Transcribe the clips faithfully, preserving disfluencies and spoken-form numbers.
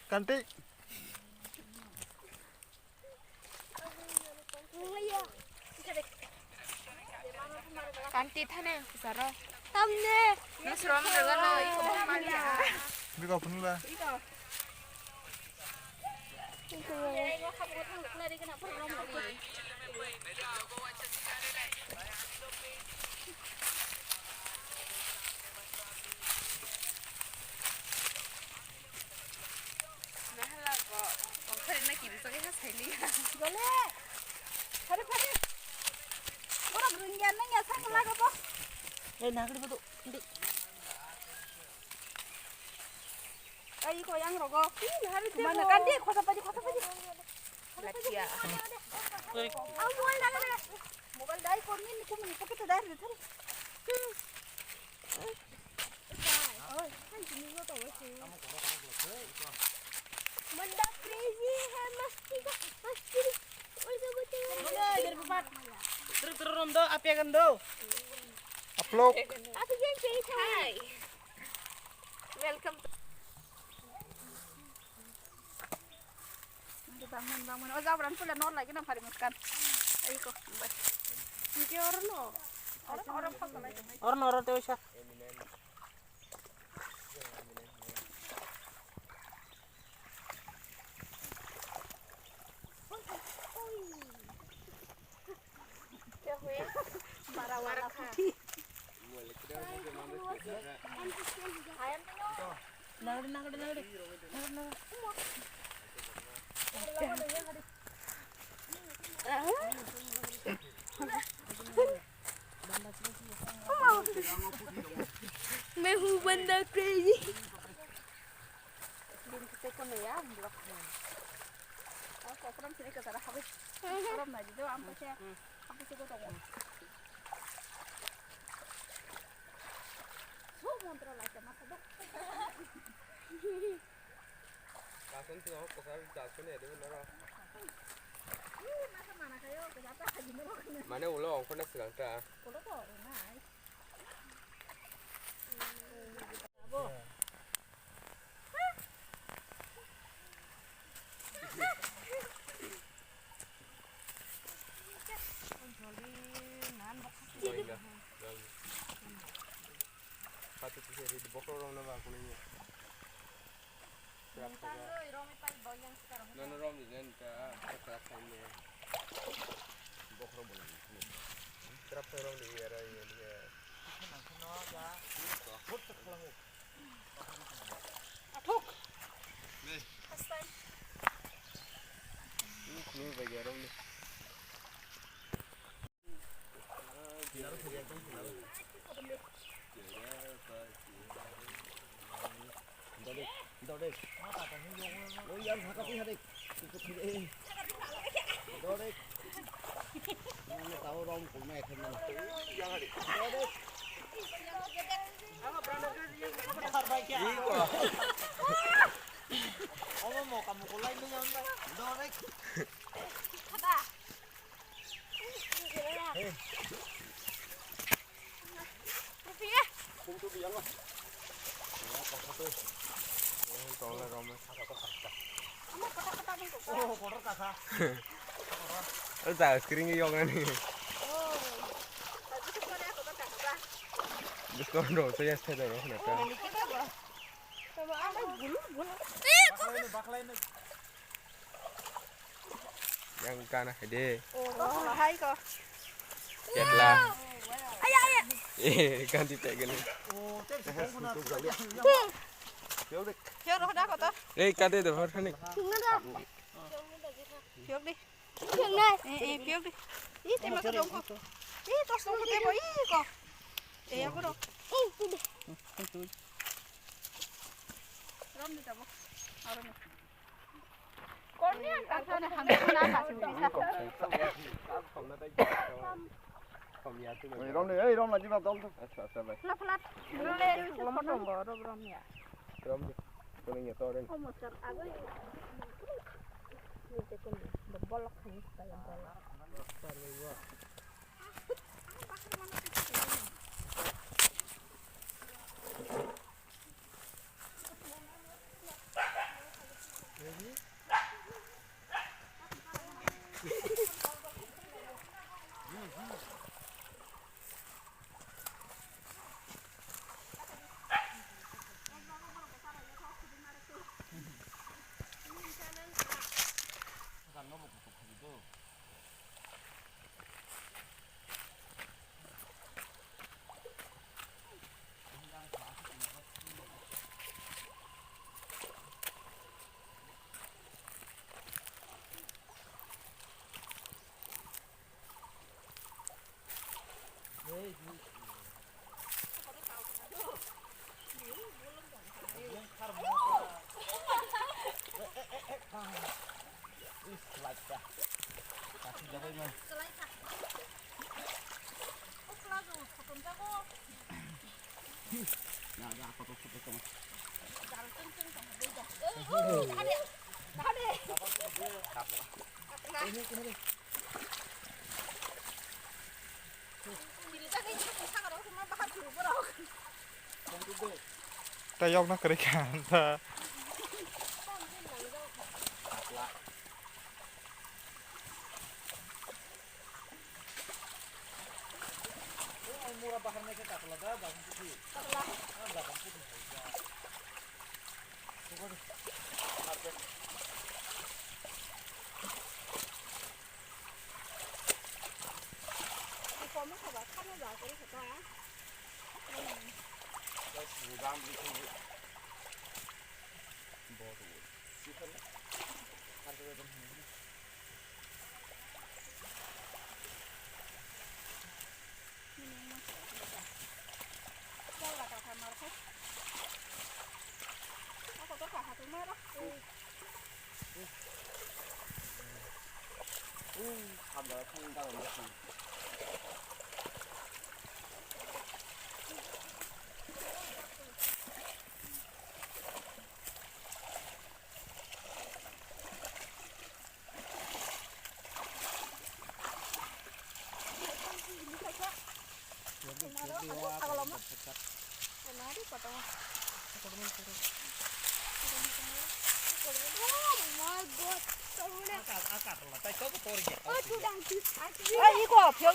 Kanti. Kanti thane kusaro. Tamne. Nasrom rega lo iko mania. Biko phunula. Iko. Nahala ko, kongkhari na kiri sagi ha saili. Gole. Phari, phari. Borok rungya nang ya sang laga bo. Eh, nagri bodo. Ndi. Ai ko yang rogo. Mana kan dia khosa paji, khosa paji. Latia. Au mobile dai de. Mobile dai kon ni kum ni pocket dai de thari. Oi, kan ni lo to wese. Manda crazy hai masti ka masti. Oi, so bote. Truk truk rom do, apya gan do. Upload. Hi. Welcome. Bangman, bangman. O jabran pula nor lagi na phari muskan. Ayo ko. Bye. Video oro no. Oro, oro, oro, oro, oro, te oisa. मैं हूँ बंदा crazy. Bini khe tei kono ya, borok. Ang kokoram sini kwcharo habwi. Kokoram nai di do, ang paisa, ang paisa go tongo. Su montra lai ta masa do. Kasan tu ang kwchar das kono ya de noro. Ih, masa mana kayo, kwchar ta haji noro. Mane ulo ongkho na silang ta. Ulo to rongnai. Bokrok rok no ba kunu ya. Nono rom ni jen ka, ka khaine. Bokhorok bo nang. Trap sa rom ni ya ra ya ya. Athok. Ni. First time. Ni khunu ba ya rom ni. Omo moka mukulai nung yang bai. Dorek. Khata. Rupiah. Tong la kama. Ama kota kota ni kota. Oh, kotor kasa. Oh, sa screen ni yok na ni. Oh. Tapi tu kau dah kota kota. Diskon do, saya saya do na ka. Oh, ini kita apa? Sama apa? Bulu, bulu. Eh, kau. Baklai ni, baklai ni. Yang kana hede. Oh, hai ko. Ketla. Aya, aya. Eh, ganti te gani. Phiyok roh da ko to. Eh, kate do phar khani. Phiyok di. Phiyok nai. Eh, eh, phiyok di. Ih, tema ko dong ko. Ih, tos dong ko tema. Ih, ko. Eh, aku dong. Ih, tu deh. Rom di tabo. Aro ni. Korni ang kar khani hamjak na kasi bisa. Oi, rom ni, ei, rom na jiba dol tu. Acha, acha, bai. Flat, flat. Rom le, rom tongo, rom, rom ya. Rom ni. Rom ni to ren. Omo sar agoi. Ni te kun bolok khani kaya bolok. Ta yok na kwrwi kha ta. Mura bahar naikhe katla da, bakhan puthi. Katla. Ah, bakhan puthi hai da.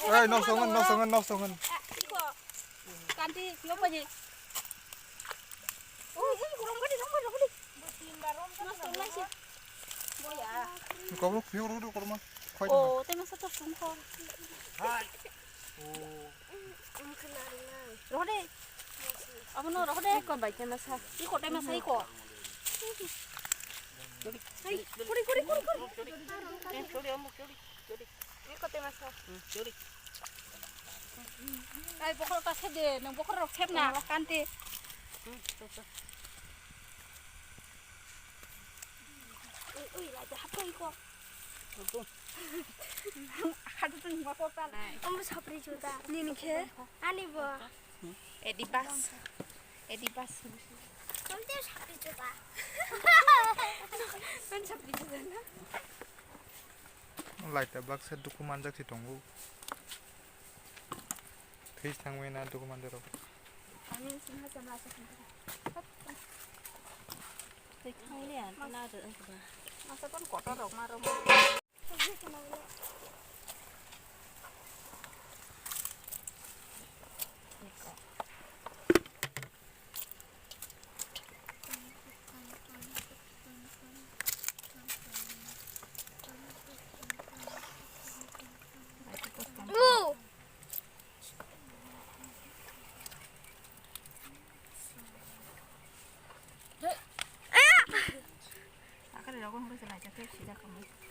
Oi, nok songon, nok songon, nok songon. Kanti, yo paji. Oi, oi, korong gadi, korong gadi, korong gadi. Mas tolai si. Boya. Kau lu, yuk, yuk, yuk, korma. Kau itu. Oh, tengah satu sungkon. Hai. Oh. Rohde. Amo no rohde. Iko bai tema sa. Iko tema sa iko. Hai, kuri, kuri, kuri, kuri. Iko tema sa. Ai, bokhorok ta sep de, nang bokhorok sep na, kanti. Ui, ui, lai, hapkha iko. Hadu tu nima kota lai. Omo sapri juta. Nini khe? Ani bo. Adibas. Adibas. Omo te sapri juta. Kan sapri juta na? Laita baksa duku manjak si tongo. Thwi thangwi na duku manjak rok. Ani singha sama asa singha. Thwi thangwi ya, na do ang ba. Masa kon kotor rok ma rok. Akari rok wngkha se laijak khe sijak khamwi.